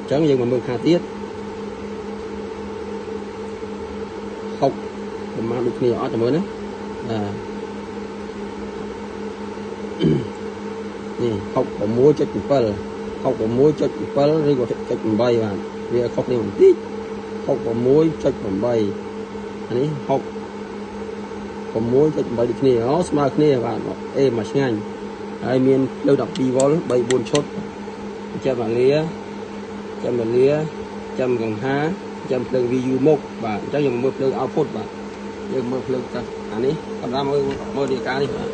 អញ្ចឹងយើងមកមើលខាងទៀត6ប្រហែលដូចគ្នាអត់ចាំមើលណាបាទនេះ66.7 66.7ឬក៏.8បាទវាខុសគ្នាបន្តិច66.8អានេះ66.8ដូចគ្នាអូស្មើគ្នាបាទអេមកឆ្ងាញ់ហើយមានភ្លើង12វ៉ុល3 4ឈុតចាំអាលាចាំអាលាចាំកង្ហាចាំភ្លើង VU មុខបាទអញ្ចឹងយើងមើលភ្លើង output បាទយើងមើលភ្លើងចាស់អានេះកំដៅមើលមើលនាฬิកានេះបាទ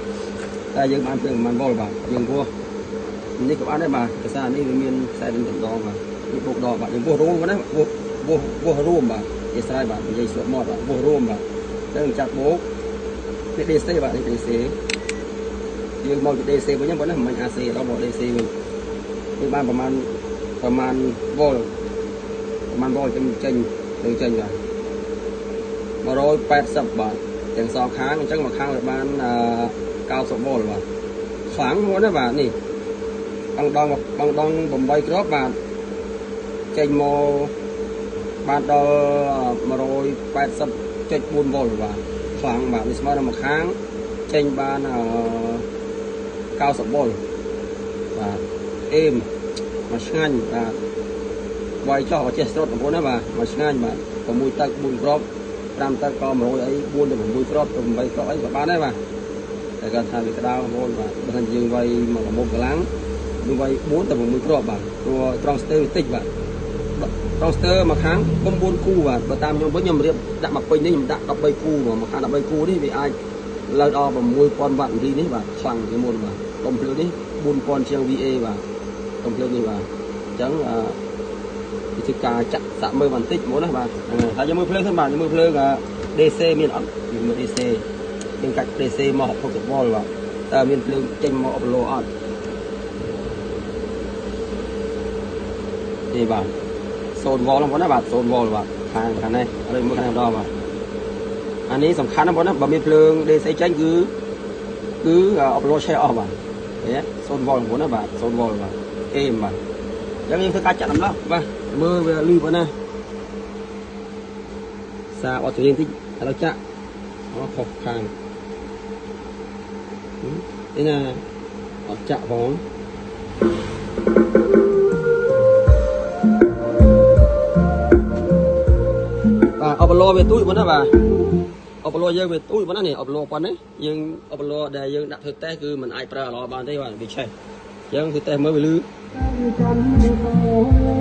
តែយើងបានភ្លើងប្រហែលវ៉ុលបាទយើងពោះនេះក៏បានដែរបាទភាសានេះវាមានខ្សែវិញដងបាទនេះបុកដងបាទយើងពោះរួមណាពោះពោះពោះរួមបាទនិយាយស្រ័យបាទនិយាយស្រួលមាត់បាទពោះរួមបាទអញ្ចឹងចាត់បូកនេះ DC បាទនេះ DC យើងមកពី DC វិញប៉ុណ្ណាមិន AC ដល់មក DC វិញគឺបានប្រហែលវ៉ុលប្រហែលវ៉ុលចេញចេញទៅចេញបាទ180បាទទាំងសងខាងអញ្ចឹងមួយខាងវាបាន90វ៉ុលបាទខ្លាំងហ្នឹងណាបាទនេះបងដងបងដង8គ្រាប់បាទចេញមកបានដល់180.4វ៉ុលបាទខ្លាំងបាទនេះស្មើនឹងមួយខាងចេញបាន90វ៉ុលបាទអេមមកឆ្ងាញ់បាទវាយចោះក៏ចេះស្រុតបងប្អូនណាបាទមកឆ្ងាញ់បាទ6ទឹក4គ្រាប់5ទឹកក៏100អី4ទៅ6គ្រាប់ទៅ8គ្រាប់អីក៏បានដែរបាទតែគាត់ថាវាក្តៅបងប្អូនបាទបើមិនយើងវាយមកមុខកម្លាំងយើងវាយ4ទៅ6គ្រាប់បាទព្រោះត្រង់ស្ទើវាតិចបាទត្រង់ស្ទើមួយខាង9គូបាទបើតាមខ្ញុំវិញខ្ញុំរៀបដាក់មកពេញនេះខ្ញុំដាក់13គូមកខាង13គូនេះវាអាចឡើងដល់6000វ៉ាត់រីនេះបាទខ្លាំងជាងមុនបាទដុំភ្លើងនេះ4000ជាង VA បាទដុំភ្លើងនេះបាទអញ្ចឹងអឺវាជាការចាក់សាក់មើលបន្តិចមុនណាបាទហើយយើងមើលភ្លើងសិនបាទយើងមើលភ្លើង DC មានអត់យើងមើល DC យើងកាច់ DC មក60វ៉ុលបាទតើមានភ្លើងចេញមកអបឡូអត់នេះបាទ0វ៉ុលហ្នឹងបងណាបាទ0វ៉ុលបាទខាងខាងនេះឥឡូវមើលខាងនេះម្ដងបាទអានេះសំខាន់ណាស់បងណាបើមានភ្លើង DC ចេញគឺគឺអបឡូឆេះអស់បាទឃើញទេ0វ៉ុលបងណាបាទ0វ៉ុលបាទអេមបាទអញ្ចឹងយើងធ្វើការចាក់ដំឡោះបាទមើលវាលឺបងណាសាអត់ជំនាញតិចឥឡូវចាក់អូខុសខាងនេះណាអត់ចាក់ផងបាទអបឡវាទូចបងណាបាទអបឡយើងវាទូចបងណានេះអបឡប៉ុណ្ណេះយើងអបឡដែលយើងដាក់ធ្វើតេស្តគឺมันអាចប្រើអឡបានទេបាទវាឆេះអញ្ចឹងធ្វើតេស្តមើលវាលឺ